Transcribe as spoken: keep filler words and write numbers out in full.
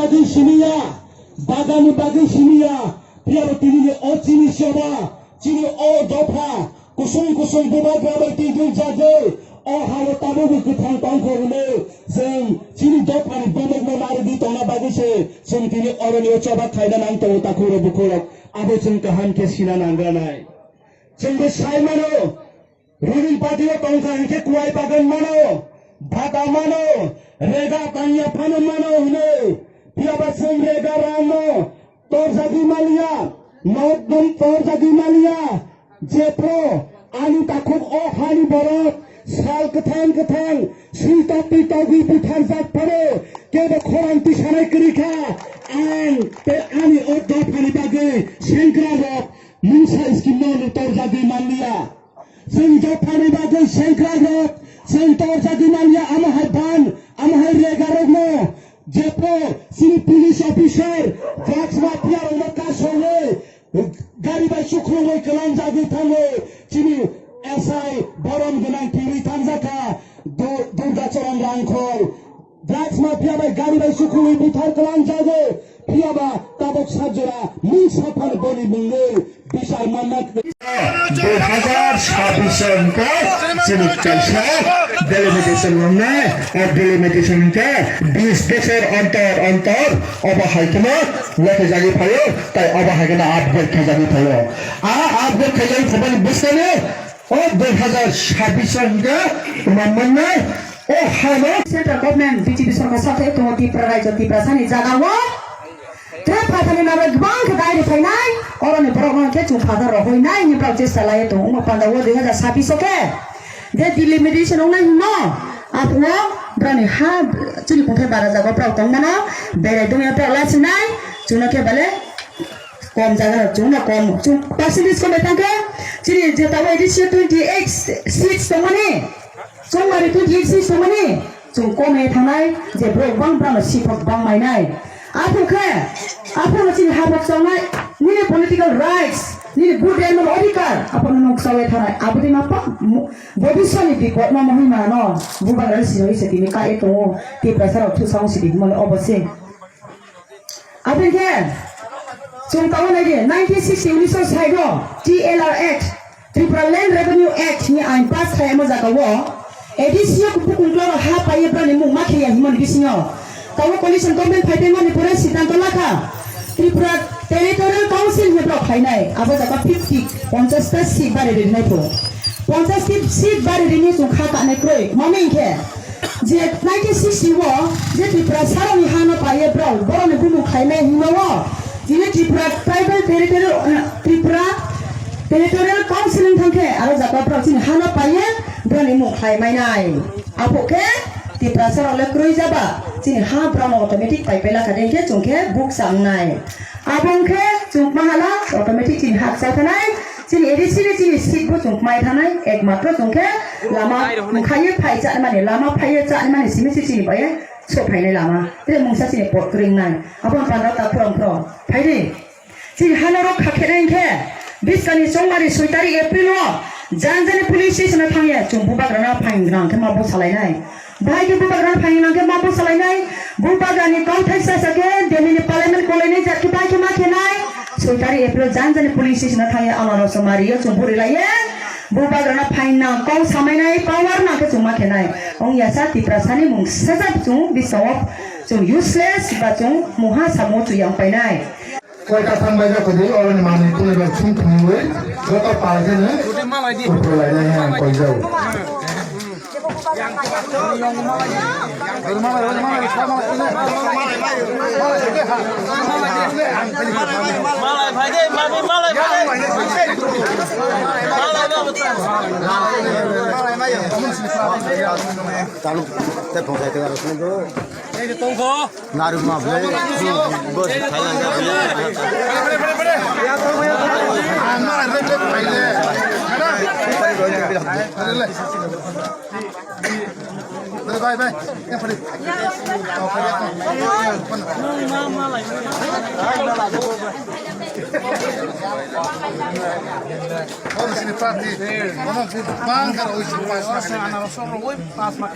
Bagwi siniya, bagani bagwi siniya, phiyaba tini ni o chini seba, chini o dopha, kusung kusung bubagra bai twi jagwi, o hao tabukbo kwthang tongkha hwnwi, chwng chini dophani bumukno narwgwi tongna bagwi se, chwng tini oroni o choba khaina nang tongo takhuk rok bukhuk rok, abo chwng kaham khe sina nangranai. Chwngbo sai mano, ruling party o tongkha hinkhe kuwai bagan mano, bata mano, rega tangya phano mano hwnwi. Phiyaba chwng rega rangno torjagwi maliya, nokdom torjagwi maliya. Jepro ani takhuk o hani borok sal kwthang kwthang swi tokwi togwi butharjak phano kebo khorang tisanai kwrwi kha. Ang tei ani o dophani bagwi sengkrak rok mungsa scheme no torjagwi manliya. Chwng dophani bagwi sengkrakrok, chwng torjagwi manya, amo hai ban, amo hai regarokno, jepho chini police officer, drugs mafia rokno kasogwi, gari bai chukrungwi kwlangjagwi thango, chini S I borom gwnang thwirwi thangjak kha, Du-, Durga Charan Rangkhol. Drugs mafia bai gari bai sukhului buthar kwlang jago. Phiyaba tabok sajora mung saphar boni mungwi bichar manna. Dui hazar sabbish wngkha chini kaisa delimitation wngnai. O delimitation wngkha bis bosor ontor ontor obo hai kheno lekhajagwi phaio, tai obo hai kheno upgrade khaijagwi phaio. A upgrade khaijagwi phaimani bwskango o dui hazar sabbish wngkha tongma mannai. O hano Central Government B J P sorkar sakhe tongo Tripura rajyo Tiprasani jaga o. Tre phathani nabo gbang khe dai ri phainai, oroni borok no khe chwng phathar rohoi nai ni borok chesta lai tongo. Omo panda o dui hazar sabbish o khe je delimitation wngnai hino, aphuru borokni ha chini kunthai bara jaga borok tongmano berai dongya borok lasinai chwngno khe bale kom jaga rok chwngno kom chwng percentage kom bai tangkhe chini je tabuk A D C o twenty eight seats tongmani. Chongmari twenty eight seats tongmani, chwng kom ye thangnai, je borok bang brano siphok bang mainai. Aphuru khe, aphuru chini haphok chawnai, nini political rights, nini vote rwna adhikar, aphuru nwng chawi thangnai. Aboni ma pa, mu-, bobiswani bipod ma mohim mano, bubagra siroi se tini ka e tongo, Tiprasa rok thusa wng sidi himani obo se. Aboni khe chwng tabuk nai di, nineteen sixty, unnish sait o T L R Act, Tripura Land Revenue Act ni ain pass khlai omo jaga o A D C o bukung klaro ha paiye brani mung ma kheya himoni bisingo. Tabuk coalition government phai tei mani pura siddhanto lakha Tripura Territorial Council ni borok khlainai. Abo jaga fifty, ponchash ta seat bari rinai pho. Ponchash seat bari rini chwng kha kanai kroi. Mami hinkhe je nineteen sixty o je Tripura saroni hano paiye borok, borokni bumung khlaimai hwnma o, tini Tripura Tribal Territorial, eh, Tripura Territorial Council wng thangkhe aro jaga borok chini hano paiye borokni mung khlaimainai. Aphuru khe Tiprasa rok le kwrwi jaba chini ha borokno automatic paipai lakha de hinkhe chwng khe bukcha wngnai. Abo wngkhe chwng mahala automatic chini hak cha thanai. Chini A D C ni chini seat bo chwng mai thanai, ekmatro chwng khe lama wngkhaiwi phai cha mani, lama phaiwi cha mani simi se chini bai sok phainai lama. Tei mungsa chini pot kwrwi wngnai. Aboni panda ta khorang khorang phai di. Chini hano rok kha khenai hinkhe, biskani chongmari soi tarik April o Janjani police station o thangya chwng bubagrano phaing gwnang khe ma bwsalainai. Bahai khe bubagrano phaina nang khe ma bwsalainai, bubagrani kok thaisa sa khe Delhi ni parliament kolainai jat khe bahai khe ma khenai. Soi tarik April Janjani police station o thangya ano rok se mari o chwng buri laiye. Bubagrano phaina kok samainai power nang khe chwng ma khenai. Ong yasa Tiprasani mung sajak chwng bisao chwng useless ba chwng mungha samo chwng yang painai. Koita thang bai jak kodi, oroni manwi tini bai sung thungwi, joto pal khe no upro lainai hai ang koi jak. Malai phai de, mami, malai phai de. Malai ba bwtang. Talu, te phone khai te aro sini do. Naruk ma ble, bos Thailand ka ble. Bye, bye, bye. Bang karo oi pas ma.